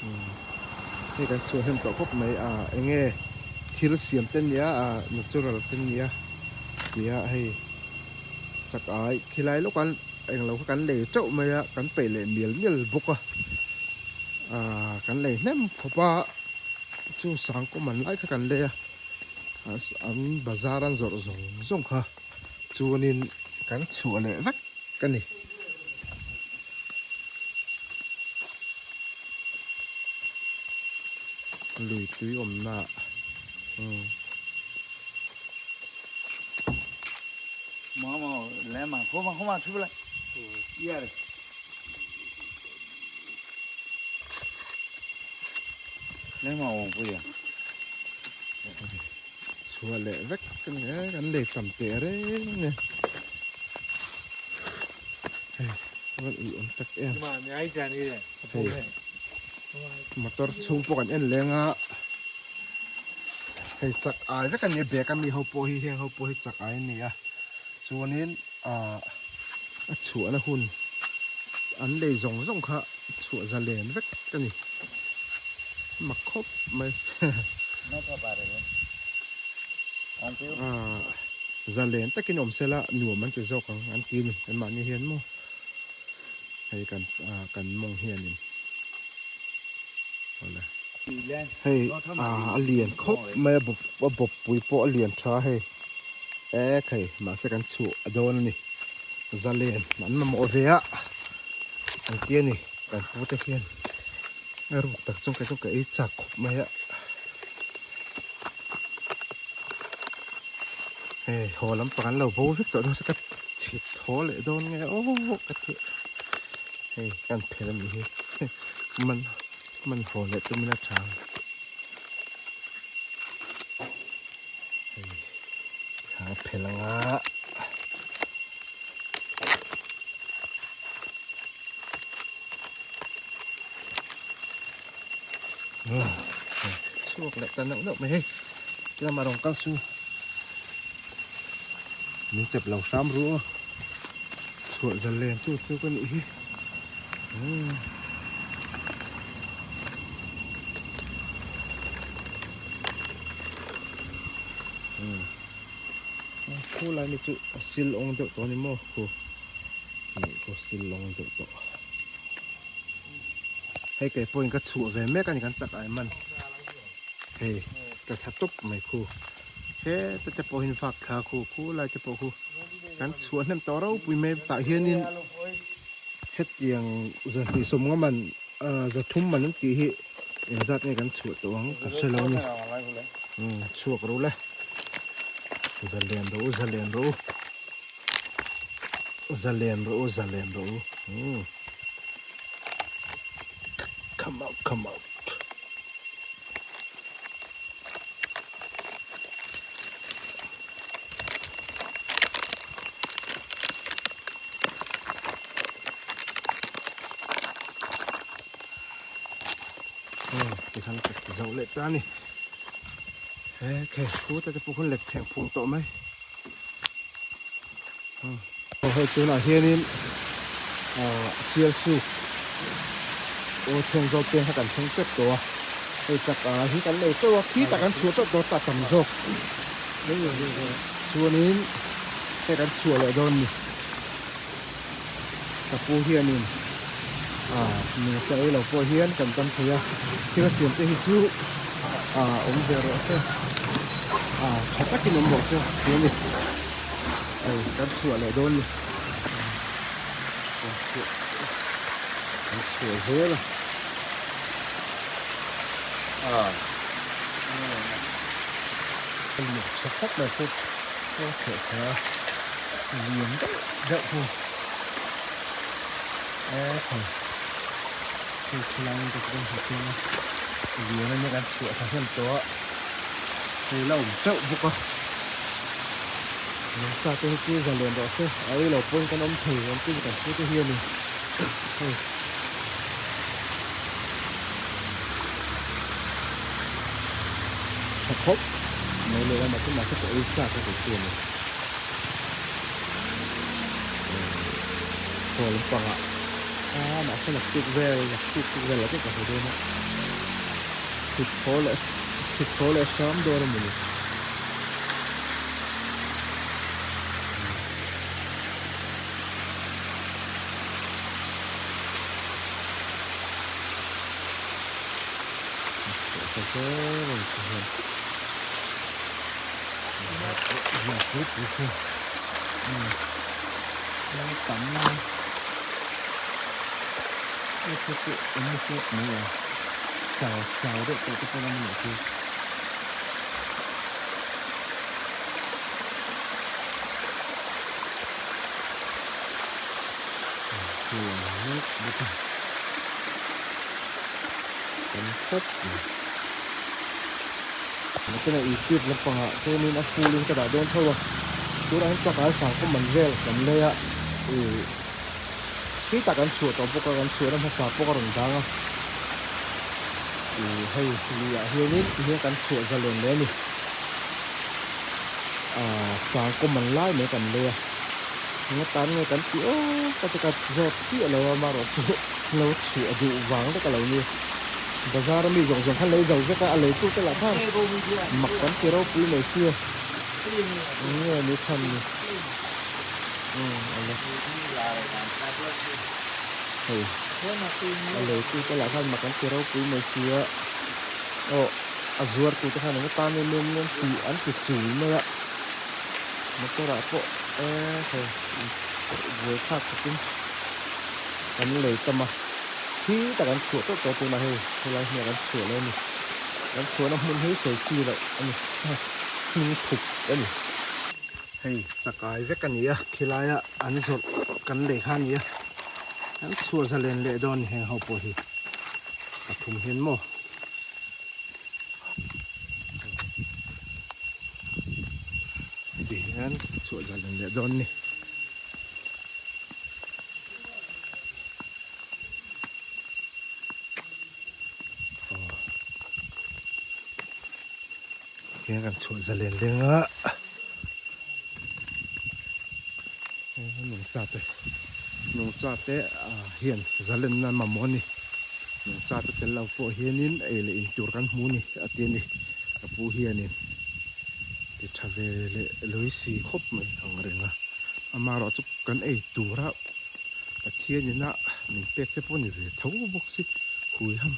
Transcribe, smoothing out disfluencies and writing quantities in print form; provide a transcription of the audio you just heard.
Hei kan chhuah hnem tawh khawp mai a enge thil siam te nia a natural te nia tia hei chak ai khilai lawk an englo kha kan lei teuh mai a kan peih leh mial mial bawk a ah kan lei hnem khawp a chu sangkawm an lai kha kan lei a an bazar an zawrh zawng zawng kha chuanin kan chhuah leh vek a ni. Lui tui awmna ah Chhuah leh vek a ni e, kan lei tam teh reng a ni. Hei a van ui awm tak em. Hei motor chhung pawh kan en leng a, hei chak ai vek a ni a bag a mi ho pawh hi heng ho pawh hi chak ai a ni a chuanin ah a chhuahna hun an lei zawng zawng kha chhuah zalen vek a ni mak khawp mai ah zalen takin awm sela nuam an ti zawk ang an ti a ni anmahni hian maw hei kan ah kan mawng hianin awle hei ah a lian khawp mai a bawp a bawppui pawh a lian tha a hei ek hei mahse kan chhuah a dawn a ni zalen an mamawh ve a an ti a ni kan pu te hian a ruk tak chuan kei chu ka ei chak khawp mai a. Hei haw lampang an lo bo vek tawh dawn ka chhit haw leh dawn nge aw ka ti hei kan phel a nih hi man man haw leh tumin a tha hei a phel anga. Chhuak leh ta neuh neuh mai hei tlema rawn kal su min chep lo hram ru aw chhuah zal len chu chu ka nih hi Khu lai mi chu a sil awng deuh tawh a ni maw khu nih khu sil awng deuh tawh. Hei kei pawhin ka chhuah ve mek a ni kan chak ai man hei ka thla tawp mai khu heta te pawhin vak thla khu khu lai te pawh khu kan chhuah hnem tawh ropui mai tah hianin hetiang zahnih sawmnga man ah zathum man an tih hi engzat nge kan chhuah tawh ang ka hre lo a ni umm chhuak ro le zalen rawh u zalen rawh u zalen rawh u zalen rawh u umm. Come out, come out. Tikhan ka ti zo leh ta a ni. He khe khu te te pawh khawn let pheng phung tawh mai. Hei tunah hianin Sialsuk aw Chhengzawl peng kha kan thleng tep tawh a, hei chak ah hi kan lei teuh a, khitah kan chhuah tawp dawn ta tam zawk chuanin hei kan chhuah leh dawn ni ka pu hianin nungcha ei lo pawh hian kan tam thei a, thil a siam te hi chu awm ve rawh se tha takin awm rawh se tih a ni. Hei kan chhuah leh dawn ni. Kan chhuah kan chhuah zel a. Ah. A lian tha khawp mai khu. Kawng theh theh a. Lian deuh deuh khu. E thei. Hei khilai in ka kan hmu chiang a. Lian a nia kan chhuah tha hnem tawh a. Hei la awm teuh bawk a. Nungcha te hi chu zalen rawh se a ei lo pawhin kan awm thei an tin kan pu te hi a ni hei. Tha khawp mai leh lamah chu mahse ka ei chak a kei chu a ni. Haw lampangah a mahse naktuk vel naktuk tuk velah te ka haw dawn a. Chhuk tho leh chhuk tho leh hram dawn a mawni. Tam khawp mai. Nakinah youtube lampangah chuanin a full in ka dah dawn tho a, tunah hian truck ah sangkawm man vel kan lei a, ih khi tak an chhuah tawh bawk a, kan chhuahna hmasa pawh ka rawn dang a, ih hei lui ah hianin tihian kan chhuah zalen leh a ni, ah sangkawm man lai mai kan lei a, eng atan nge kan tih awk a te ka zawt chiah lo a amaherawhchu lo chhuah duh vang vek a lo ni. Bazar a mi zawng zawng khan lei zo vek a, a lei tute lah khan mak kan ti ropui mai sia. Eng nge ni chhan ni? Umm a la hei a lei tute lah khan mak kan ti ropui mai sia. Aw a zuar tute khan eng atan em em em tih an ti chul mai a. Motor ah pawh eee hei buaithlak khawpin kan lei tam a. Thi tak an chhuah tawh tawh tunah hei helai hmun ah kan chhuah leh a ni. Kan chhuahna hmun hi sawi chi loh a ni. Hming thup a ni. Hei chakai vek a ni a, khilaia an zawrh kan lei kha a ni a. Kan chhuah zalen leh dawn a ni heng ho pawh hi pathum hian maw. Tihian chhuah zalen leh dawn a ni. Hian kan chhuah zalen leng a nungcha te nungcha te hian zalen nan mamawh a ni nungcha te tel lo pawh hianin ei leh in tur kan hmu a ni a ti a ni ka pu hianin ti tha ve leh lui si khawp mai ang reng a amaherawhchu kan ei tura Pathian ina min pek te pawh ni ve tho bawk si hui ham.